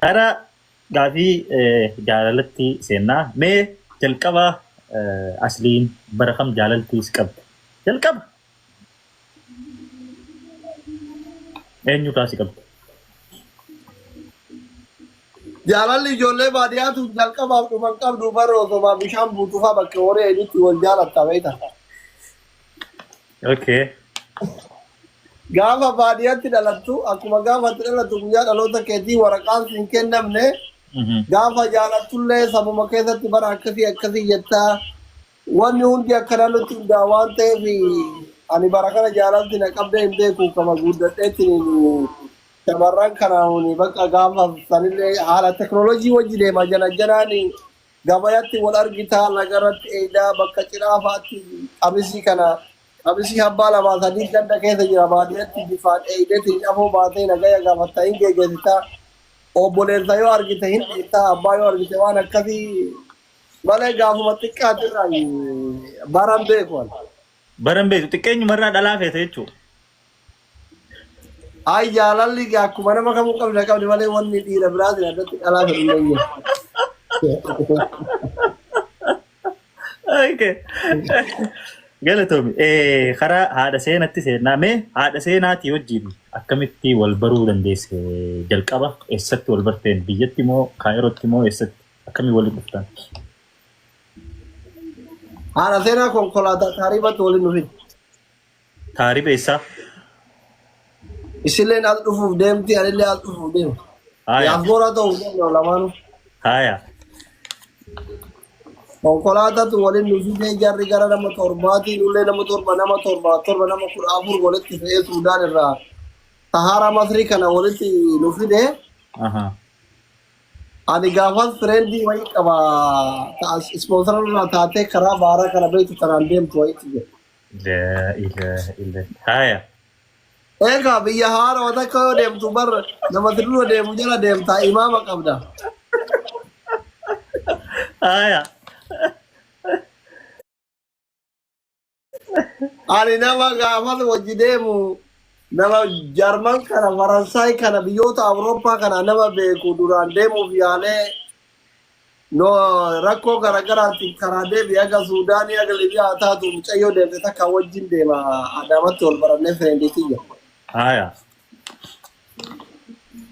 Gara gaafii jaalalatti seennaa. Mee jalqaba Asliin bara kam jaalalti si qabde? Jalqaba. Eenyurraa si qabde? Jaalalli ijoollee baadiyyaatu jalqabaaf dhuma hin qabdu bara osoo bishaan buutufaa bakka horii eegutti wal jaalatta beekta. Okay. Gaafa baadiyyaatti dhalattu akkuma gaafa itti dhalattu guyyaa dhaloota keetii waraqaan siin kennamne gaafa jaalattullee sabuma keessatti bara akkasii akkasii jettaa wanni hundi akka naannootti hundaa waan ta'eef ani bara kana jaalalti na qabdee hin beeku kama guddadheetiin shamarran kanaan bakka gaafa sanillee haala teknooloojii wajji deema jana janaan gabayatti wal argitaa lagarratti eeydaa bakka cidhaa fa'aatti qamisii kana qamisii abbaa lamaa sadii ganda keessa jira baadiyyaatti bifaan eeydeetiin afoo baatee nagaya gaafatta hin geeggeessitaa obboleessa yoo argite hin dheettaa abbaa yoo argite waan akkasii malee gaafuma xiqqaatirraa baran beeku ani. Baran beektu xiqqeenyumarraa dhalaa feete jechuudha. Ay jaalalli akkuma nama kamuu qabna qabdi malee wanni dhiira biraatiin addatti dhalaa fedhu hin jiru. Okay. Galatoomi. Karaa haadha seenatti seennaa. Mee haadha seenaatii wajjin akkamitti wal baruu dandeesse jalqaba? Eessatti wal barteen? Biyyatti moo Kaayirootti moo eessatti? Akkamii waliin dhuftan? Haadha seenaa konkolaataa taariibatti waliin dhufin. Taariba eessaa? Isilleen as dhufuuf deemti, anillee as dhufuuf deema. Haaya. Diyaasbooraa ta'uuf deemna lamaanuu. Haaya. Konkolaataatu waliin nu fidee jarri gara nama torbaatii nullee nama torba nama torba torba nama 14 walitti fe'ee Suudaan irraa Sahaaraa Masrii kana walitti nu fide. Aha. Ani gaafas fireendii wayii qaba ispoonsara irraa taatee karaa baaraa kana beektu tanaan deemtu wayiitu jira. Laa ilaaha illallah. Haaya. Egaa biyya haarawa takka yoo deemtu bar nama si dura deemu jala deemta imaama qabda. Haaya. Ani nama gaafas wajji deemu nama Jarman kana Faransaay kana biyyoota Awurooppaa kana nama beeku duraan deemuuf yaalee No rakkoo garaagaraatiin karaa deebi haga Suudaanii haga Libiyaa haa taatu mucayyoo deemte takka wajjin deema Adaamatti wal barannee fireendii tiyya. Haaya.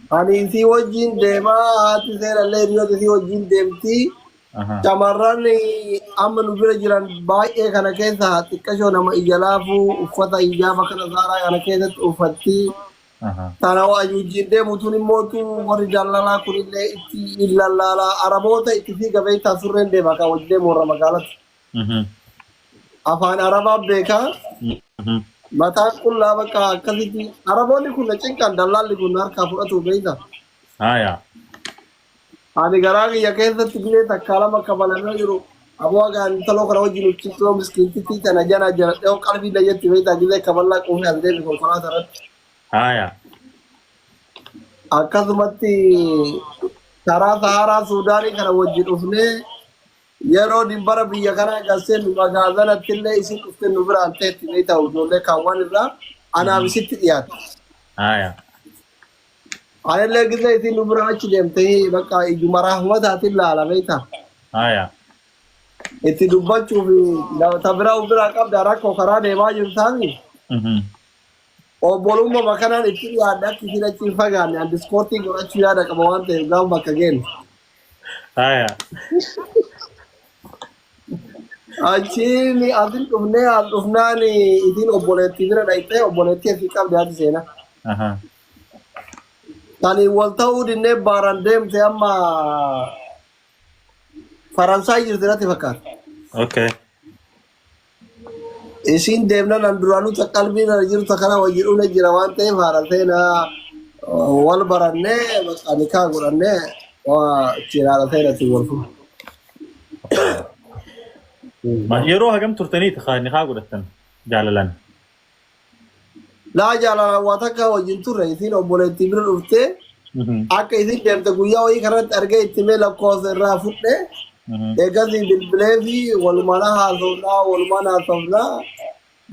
Ani isii wajjin deemaa haati seerallee hiriyoota isii wajjin deemti. Aha. Shamarran amma nu bira jiran baay'ee kana keessa xiqqashoo nama ija laafuu uffata hijaaba kana saaraa kana keessatti uffatti. Tana wajjin deemu tun immootu warri dallalaa kunillee itti hin lallaalaa Araboota itti fiiga beektaa surreen deema kan wajjin deemu warra magaalatti. Afaan Arabaa beekaa mataan qullaa bakka akkasitti Araboonni kun na cinqan dallaalli kun na harkaa fudhatu beektaa. Haya. Ani garaa kiyya keessatti gizee takkaa lama kafalamee jiru aboo hagaan intaloo kana wajjin uccittoo miskiintittii tana jana jaladhee qalbii na jetti beektaa gizee kaballaa quufee as deebi konkolaataa irratti. Haya. Akkasumatti karaa Saharaa Suudaanii kana wajji dhufnee yeroo dibbara biyya kanaa galsee nu magaazanatti illee isin dhufte nu biraan teetti beektaa ijoollee kaawwan irraa anaaf isitti dhiyaatte. Haya. Anillee gizee isin nu bira achi deemte bakka ijuma rahmataatiin laala beektaa. Haya. Itti dubbachuuf ta biraa of biraa qabda rakkoo karaa deemaa jirtaami. Obbolummaa kanaan itti dhiyaadhe akka isin achi hin fagaanne an diskoortii godhachuu yaada qaba waan ta'eef gaafa bakka geenne. Haya. Achiin asin dhufnee as dhufnaan isin obboleettii bira dhaqxee obboleettii asii qabdi haati seenaa. Aha. Tani wal ta'uu dinnee baaran deemte amma Faransaay jirti natti fakkaata. Okay. Isiin deemnan an duraanuu ta qalbiin ana jirtu kana wajji dhumne jira waan ta'eef haadha seenaa wal barannee bakka nikaa godhannee ittiin haadha seenatiin wal fuune. Yeroo hagam turtaniiti nikaa godhattan jaalalan? Laa jaalalaan waa takka wajjin turre isiin obboleettii bira dhuftee akka isiin deemte guyyaa wayii kanatti argee itti mee lakkoofsa irraa fudhe eegasii bilbilee fi walumaan haasofnaa walumaan haasofnaa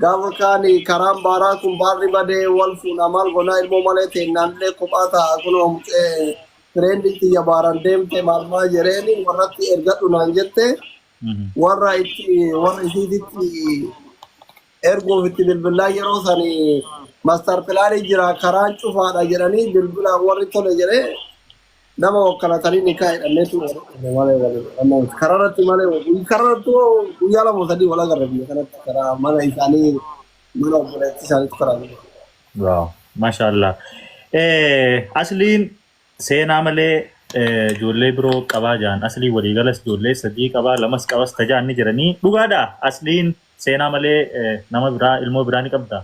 gaafa kaan karaan baaraa kun baarri badee wal fuunaa maal goonaa ilmoo malee teennaan illee kophaa ta'a kunoo mucee Friendii kiyya baaran deemte maal maal jedheeni warratti ergadhu naan jette, warra itti warra isiititti erguuf itti bilbilaa yeroo sani master planii jira, karaan cufaadha jedhanii bilbilaan warri tole jedhee nama wakkalatanii nikaa hidhanneetu malee waliin kararratti malee kararratti guyyaa 2 3 wal agarre biyya kanatti karaa mana isaanii, mana obboleettii isaaniitti karaa jiru. Wow, mashallah. Asliin seenaa malee ijoollee biroo qabaa jiran, aslii waliigalas ijoollee sadii qabaa, lamas qabas tajaan ni jiranii, dhugaadha? Asliin seenaa malee nama biraa, ilmoo biraa ni qabda?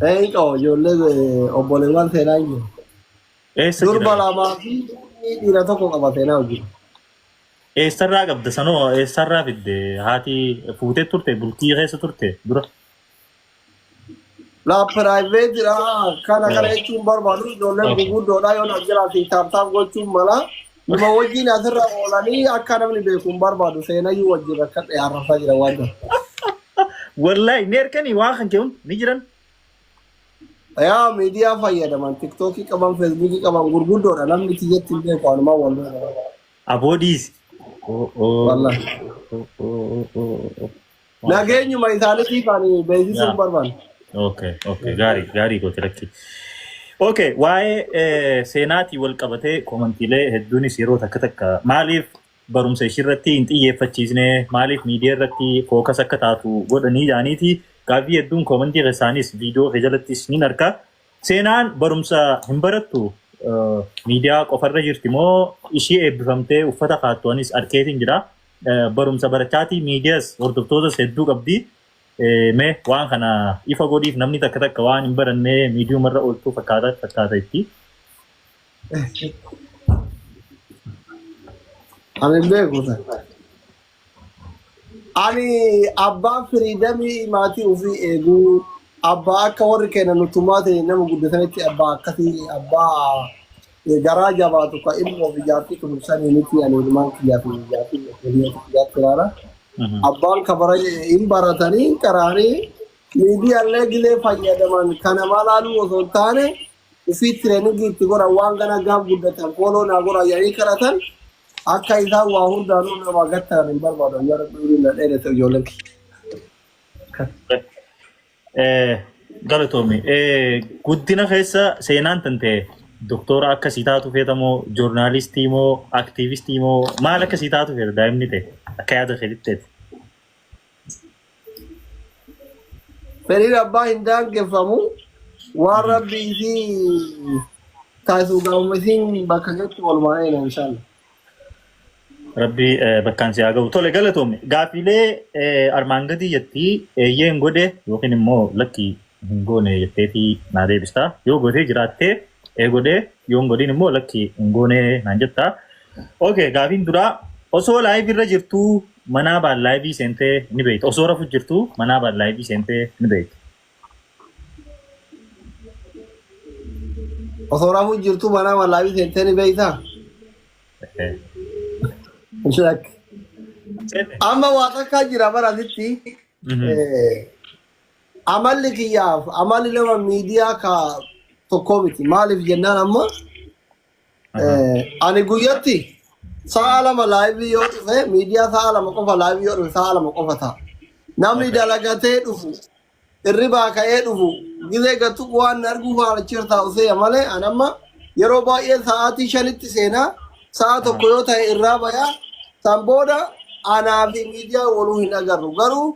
Hin qabu, ijoollee obboleewwan seenaa hin jiru. Eessa Durba jira? lamaa fi dhiira tokko qaba seenaa hojii. Eessarraa qabda sanoo? Eessarraa fidde? Haati fuutee turte, bultii keessa turte dura? La private dha, kana jechuun barbaadu ijoolleen gurguddoodha, yoo na jira fi tap tap gochuun mala. Numa wajjin asirra oolanii akka namni beeku hin barbaadu, seenayyuu wajjin rakkadhe arrafaa jira waan ta'eef. Wallahi ni erkanii waan kan kee hundi ni jiran. Yaa, miidiyaa fayyadaman, TikTokii qaban, Facebookii qaban, gurguddoodha, namni kiyyatti hin beeku, anumaa wal beeku. Aboodiis. Wallahi. Nageenyuma isaaniitiif ani beeksisuu hin barbaanne. Okay, gaarii gaarii goote lakki. Okay, waa'ee seenaatii wal qabatee commentiilee hedduunis yeroo takka takka maaliif barumsa ishii irratti hin xiyyeeffachiisne, maaliif miidiyaa irratti focus akka taatu godhanii jaaniiti gaaffii hedduun commentii keessaanis viidiyoo kee jalattis ni arka. Seenaan barumsa hin barattu, miidiyaa qofarra jirti moo ishii eebbifamtee uffata kaattu anis arkeetiin jira. Barumsa barachaatii miidiyaas hordoftootas hedduu qabdi. Mee waan kana ifa godhiif, namni takka takka waan hin barannee miidiyumarra ooltuu fakkaata fakkaata itti. Ani hin beeku. Ani abbaa freedomii maatii ofii eeguu, abbaa akka warri kenna nutumaa ta'e nama guddatanitti, abbaa akkasii, abbaa garaa jabaatu ka ilmoo fi jaartii kunuunsanii miti. Ani ilmaan kiyyaa fi jaartii hiriyoota kiyyaatti ilaala. Abbaan kabara hin baratanii hin qaraanii miidiyaalee gilee fayyadaman kana maalaaluu osoo hin taane ofii trainingii itti godhan, waan gana gaaf guddatan follow naa godhan jedhanii kadhatan, akka isaan waa hundaanuu nama gattan hin barbaadu. Yaa Rabbi, na dheerete ijoolleen kiyya. Galatoomi. Guddina keessa seenaan tan ta'e doktora akkasii taatu feeta moo journalistii moo activistii moo maal akkasii taatu feeta daa'imni ta'e akka yaada keetitti ta'e? Fedhiin abbaa hin daangeffamu, waan Rabbi isii taasisu gaafuma isiin bakka geettu walumaan eena inshallah. Rabbi bakkaan si haa ga'u. Tole, galatoomi. Gaaffiilee armaan gadii jettii eeyyeen godhe yookiin immoo lakki hin goone jetteetii naa deebista. Yoo gootee jiraattee ee godhee, yoo hin godhin immoo lakki hin goone naan jettaa. Okay, gaafiin duraa, osoo live irra jirtuu manaa baan live seentee ni beekta. Osoo rafu jirtuu manaa baan live seentee ni beekta. Osoo rafuu jirtuu manaa live seentee ni beektaa? Shak. Seente. Amma waa takkaa jira bara asitti. Amalli kiyyaaf amalli nama miidiyaa ka tokkoo miti. Maaliif jennaan, amma ani guyyatti sa'a 2 live yoo dhufe, miidiyaa sa'a 2 qofa live yoo dhufe, sa'a 2 qofa ta'a. Namni dalagatee dhufu, irribaa ka'ee dhufu, gizee gatu waan arguu faana taa'u seeya malee, an amma yeroo baay'ee sa'aatii 5tti seenaa, sa'a 1 yoo ta'e irraa bayaa, san booda anaa fi miidiyaa waluu hin agarru garuu.